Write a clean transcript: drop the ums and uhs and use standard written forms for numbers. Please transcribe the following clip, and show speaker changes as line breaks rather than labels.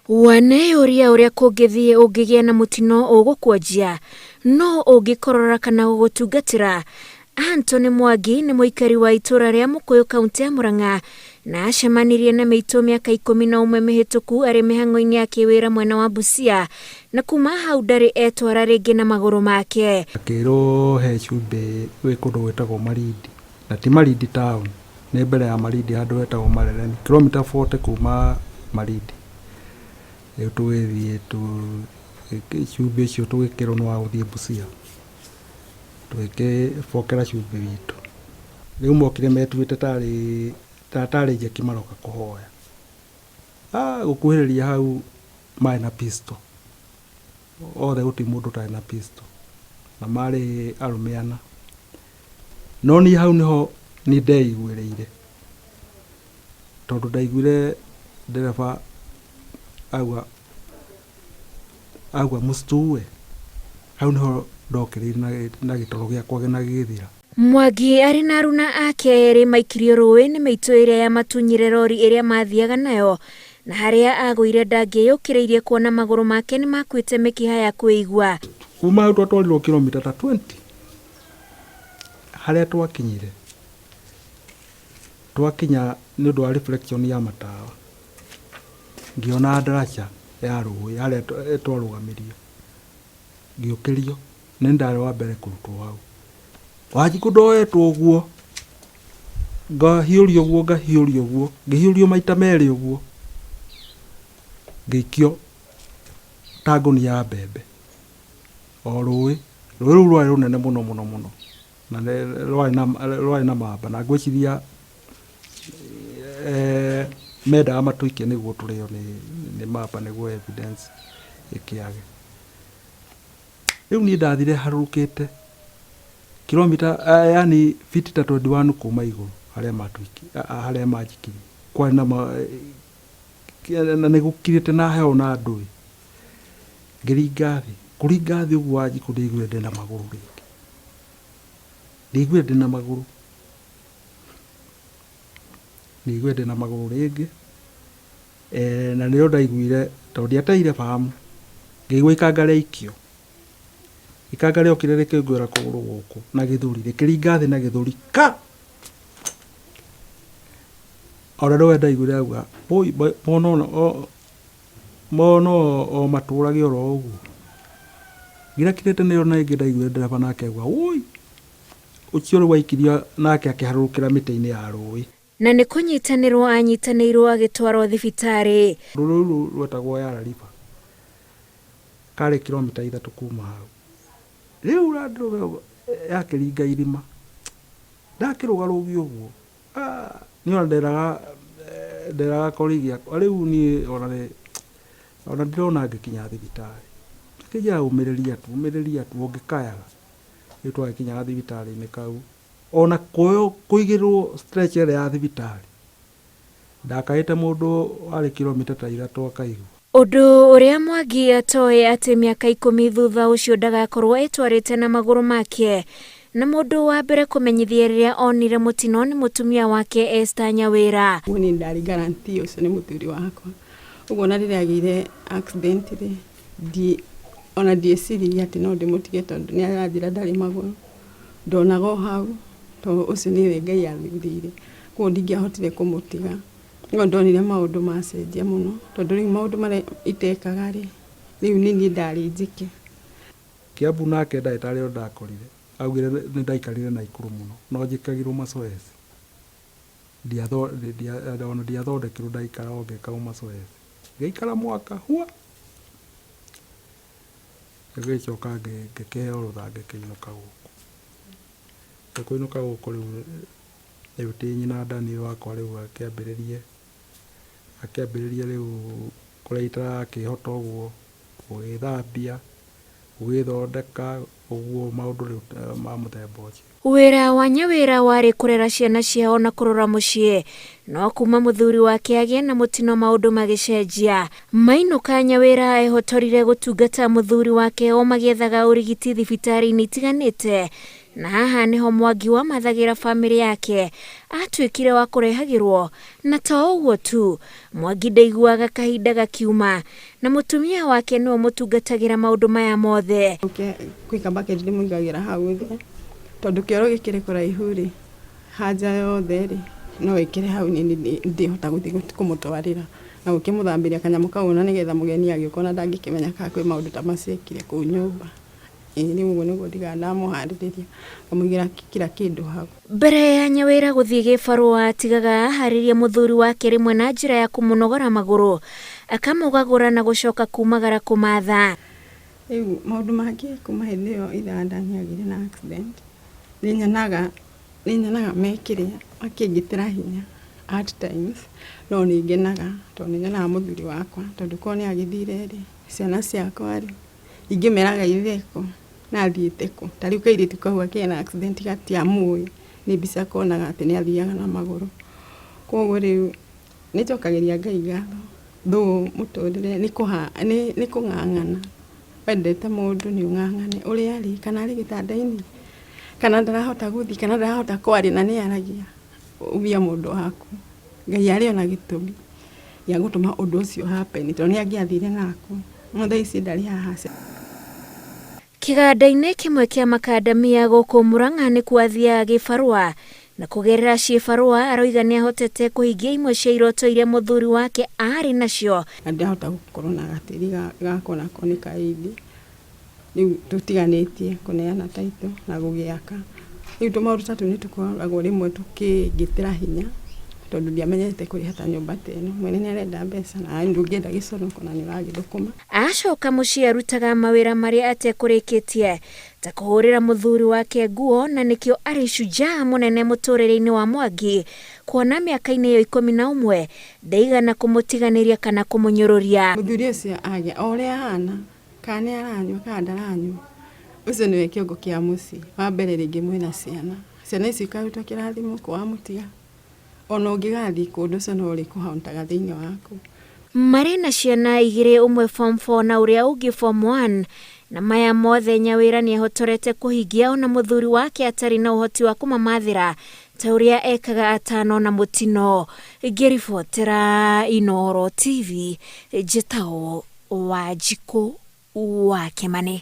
Waneyũria ũrĩa kũngĩthiĩ ũngĩgĩa na mũtino ũgũkuonjia, no ũngĩkorora kana gũgũtungatĩra. Anthony Mwangi nĩ mũikari wa itũra rĩa Mũkũyũ kaunti ya Murang'a na acemanirie na mĩitũ mĩaka 11 mĩhĩtũku arĩ mĩhang'o-inĩ ya kĩwĩra mwena wa Busia na kuma hau ndarĩ etwara rĩngĩ na magũrũ make.
Akĩrwo he cumbĩ wĩ kũndũ gwĩtagwo Malindi, na ti Malindi town, nĩ mbere ya Malindi handũ hetagwo Marereni, kilomita 40 kuma Malindi. Rĩu tũgĩthiĩ cumbĩ ũcio tũgĩkĩrwo nĩ wa gũthiĩ Busia, tũgĩkĩbokera cumbĩ witũ. Rĩu mokire metuĩte tarĩ njeki maroka kũhoya. Gũkuhĩrĩria hau marĩ na pistol, othe gũtirĩ mũndũ ũtarĩ na pistol, na marĩ arũme ana. No niĩ hau nĩho niĩ ndeiguĩrĩire, tondũ ndaiguire ndereba auga auga msituue, hau nĩho ndokĩrĩire na gĩtoro gĩakwa na gĩgĩthira.
Mwangi arĩ na aruna ake erĩ maikirio rũĩ nĩ mĩitũ ĩrĩa yamatunyire rori ĩrĩa mathiaga nayo na harĩa agũire ndangĩyũkĩrĩirie kuona magũrũ make nĩ makuĩte mĩkiha ya kwĩigua.
Kuma hau twatwarirwo kilomita ta 20 harĩa twakinyire, twakinya nĩ ũndũ wa reflection ya matawa, ngĩona ndaraca ya rũĩ harĩa twarũgamirio, ngĩũkĩrio, nĩ ndarĩ wa mbere kũrutwo hau. Wanjikũ ndoetwo ũguo, ngahiũrio ũguo, ngahiũrio ũguo, ngĩhiũrio maita merĩ ũguo, ngĩikio ta ngũnia ya mbembe o rũĩ. Rũĩ rũu rwarĩ rũnene mũno mũno mũno, na rwarĩ na mamba, na ngwĩciria mendaga matũikie nĩguo tũrĩo nĩ mamba nĩguo evidence ĩkĩage. Rĩu niĩ ndathire harũrũkĩte kilomita yani fiti ta 21 kuma igũrũ harĩa matũikie, harĩa manjikirie. Kwarĩ na na nĩ gũkirĩte na heho na ndũĩ. Ngĩringa thĩ, kũringa thĩ ũguo Wanjikũ ndiaiguire ndĩna magũrũ rĩngĩ. Ndiaiguire ndĩna magũrũ. Ndiaiguire ndĩna magũrũ rĩngĩ. Na nĩrĩo ndaiguire tondũ ndiateire fahamu, ngĩigua ikanga rĩaikio. Ikanga rĩokire rĩkĩngwĩra kũgũrũ gũkũ na gĩthũri, rĩkĩringa thĩ na gĩthũri ka! Ona nĩwe ndaiguire auga, "Wũi mona o matũrage oro ũguo." Ngirakirĩte nĩyo na ĩngĩ ndaiguire ndereba nake auga, "Wũi!" Ũcio rĩu aikirio nake akĩharũrũkĩra mĩtĩ-inĩ ya rũĩ.
Na nĩ kũnyitanĩrwo anyitanĩirwo agĩtwarwo thibitarĩ.
Rũĩ rũu rwetagwo Yala River, karĩ kilomita 3 kuma hau. Rĩu Land Rover yakĩringa irima, ndakĩrũgarũgio ũguo, niĩ ona nderaga colleague akwa, rĩu niĩ ona ndirona ngĩkinya thibitarĩ. Akĩnjĩra ũmĩrĩria tu, ũmĩrĩria tu ũngĩkayaga. Rĩu twagĩkinyaga thibitarĩ-inĩ kau, ona kũigĩrĩrwo stretcher ĩrĩa ya thibitarĩ, ndakaĩte mũndũ warĩ kilomita ta 3 akaigua.
Ũndũ ũrĩa Mwangi atoĩ atĩ mĩaka 10 thutha ũcio ndagakorwo etwarĩte na magũrũ make, na mũndũ wa mbere kũmenyithia rĩrĩa onire mũtino nĩ mũtumia wake Esther Nyawĩra.
Ũguo niĩ ndarĩ guarantee ũcio nĩ mũthuri wakwa. Ũguo ona rĩrĩa agĩire accident rĩ, ona ndieciririe atĩ no ndĩmũtige tondũ nĩ aranjĩra ndarĩ magũrũ. Ndonaga o hau tondũ ũcio nĩwe Ngai athurire. Koguo ndingĩahotire kũmũtiga. No ndonire maũndũ macenjia mũno tondũ rĩu maũndũ marĩa itekaga rĩ, rĩu nĩ niĩ ndarĩ njĩke.
Kiambu nake ndagĩtarĩ ũrĩa ndakorire augire nĩ ndaikarire Naikuru mũno no njĩkagĩrwo mazoezi. Ona ndiathondekirwo ndaikara o ngĩkagwo mazoezi. Ngĩikara mwaka hua, ngĩgĩcoka ngĩkĩheo rũtha ngĩkĩinũka gũkũ. Kũinũka gũkũ rĩu ti nyina Daniel wakwa rĩu akĩambĩrĩrie rĩu kũrĩa itarakĩhota ũguo, gũgĩthambia, gũgĩthondeka ũguo maũndũ rĩu ma mũthemba ũcio.
Wĩra wa Nyawĩra warĩ kũrera ciana ciao na kũrora mũciĩ, no kuma mũthuri wake agĩe na mũtino maũndũ magĩcenjia. Mainũka Nyawĩra ehotorire gũtungata mũthuri wake o magĩethaga ũrigiti thibitarĩ-inĩ itiganĩte, Na haha nĩho Mwangi wamathagĩra bamĩrĩ yake atuĩkire wa kũrehagĩrwo. Na to ũguo tu, Mwangi ndaiguaga kahinda gakiuma na mũtumia wake nĩwe ũmũtungatagĩra maũndũ maya mothe.
Kwĩ kabaketi ndĩmũigagĩra hau thĩ tondũ kĩoro gĩkĩrĩ kũraihu rĩ, haja yothe rĩ no ĩkĩre hau niĩ ndĩhota gũthiĩ kũmũtwarĩra na gũkĩmũthambĩria kanyamũ kau na nĩgetha mũgeni agĩũka ona ndangĩkĩmenya kana kwĩ maũndũ ta macio ekire kũu nyũmba. Ĩĩ rĩu ũguo nĩguo ndigaga ndamũharĩrĩria ngamũigĩra kila kĩndũ hau.
Mbere ya Nyawĩra gũthiĩ gĩbarũa atigaga aharĩria mũthuri wake rĩmwe na njĩra ya kũmũnogora magũrũ, akamũgagũra na gũcoka kumagara kũmatha.
Rĩu maũndũ mangĩ kuma hĩndĩ ĩyo ithe niagĩire na accident nĩ nyonaga mekĩrĩa makĩngĩtĩra hinya at times, no nĩ ngenaga tondũ nĩ nyonaga mũthuri wakwa tondũ korwo nĩ agĩthire rĩ, ciana ciakwa rĩ ingĩmeraga ithe kũ na athiĩte kũ. Ta rĩu kairĩtu kau akĩgĩa na accident gatiamũĩ, nĩ mbica konaga atĩ nĩ athiaga na magũrũ. Koguo rĩu nĩ njokagĩria Ngai ngatho though mũtũrĩre nĩ kũng'ang'ana, wendete mũndũ nĩ ũng'ang'ane ũrĩa arĩ, kana arĩ gĩtanda-inĩ, kana ndarahota gũthiĩ, kana ndarahota kwaria na nĩ aragia, umia mũndũ waku. Ngai arĩ ona gĩtũmi gĩa gũtũma ũndũ ũcio happen tondũ nĩ angĩathire naku, no thaa ici ndarĩ haha.
Kĩganda-inĩ kĩmwe kĩa makandamia gũkũ Murang'a nĩkuo athiaga gĩbarũa na kũgerera ciĩbarũa aroiga nĩahotete kũhingia imwe cia iroto iria mũthuri wake arĩ nacio.
Na ndahota gũkorwo na gatĩri gakwa nako nĩ kaindi, rĩu tũtiganĩtie kũneana title na gũgĩaka. Rĩu tũmaũndũ ta tũu nĩ tũkoragwo rĩmwe tũkĩngĩtĩra hinya tondũ ndiamenyete kũrĩha ta nyũmba ta ĩno. Mwene nĩ arenda mbeca na ndũngĩenda gĩconoko na nĩ ũragĩthũkũma.
Acoka mũciĩ arutaga mawĩra marĩa atekũrĩkĩtie ta kũhũrĩra mũthuri wake nguo, na nĩkĩo arĩ shujaa mũnene mũtũrĩre-inĩ wa Mwangi kuona mĩaka-inĩ ĩyo 11 ndaigana kũmũtiganĩria kana kũmũnyũrũria.
Mũthuri ũcio agĩa o ũrĩa ahana, kana nĩ aranyua kana ndaranyua, ũcio nĩwe kĩongo kĩa mũciĩ. Wa mbere rĩngĩ mwĩna ciana, ciana icio ikarutwo kĩrathimo kũ wamũtiga, ona ũngĩgathiĩ kũndũ ũcio no ũrĩkũhauntaga thĩinĩ waku.
Marĩ na ciana igĩrĩ, ũmwe form 4 na ũrĩa ũngĩ form 1, na maya mothe Nyawĩra nĩehotorete kũhingia ona mũthuri wake atarĩ na ũhoti wa kũmamathĩra ta ũrĩa ekaga atanona mũtino. Ngĩribotera Inooro TV, njĩtagwo Wanjikũ wa Kĩmani.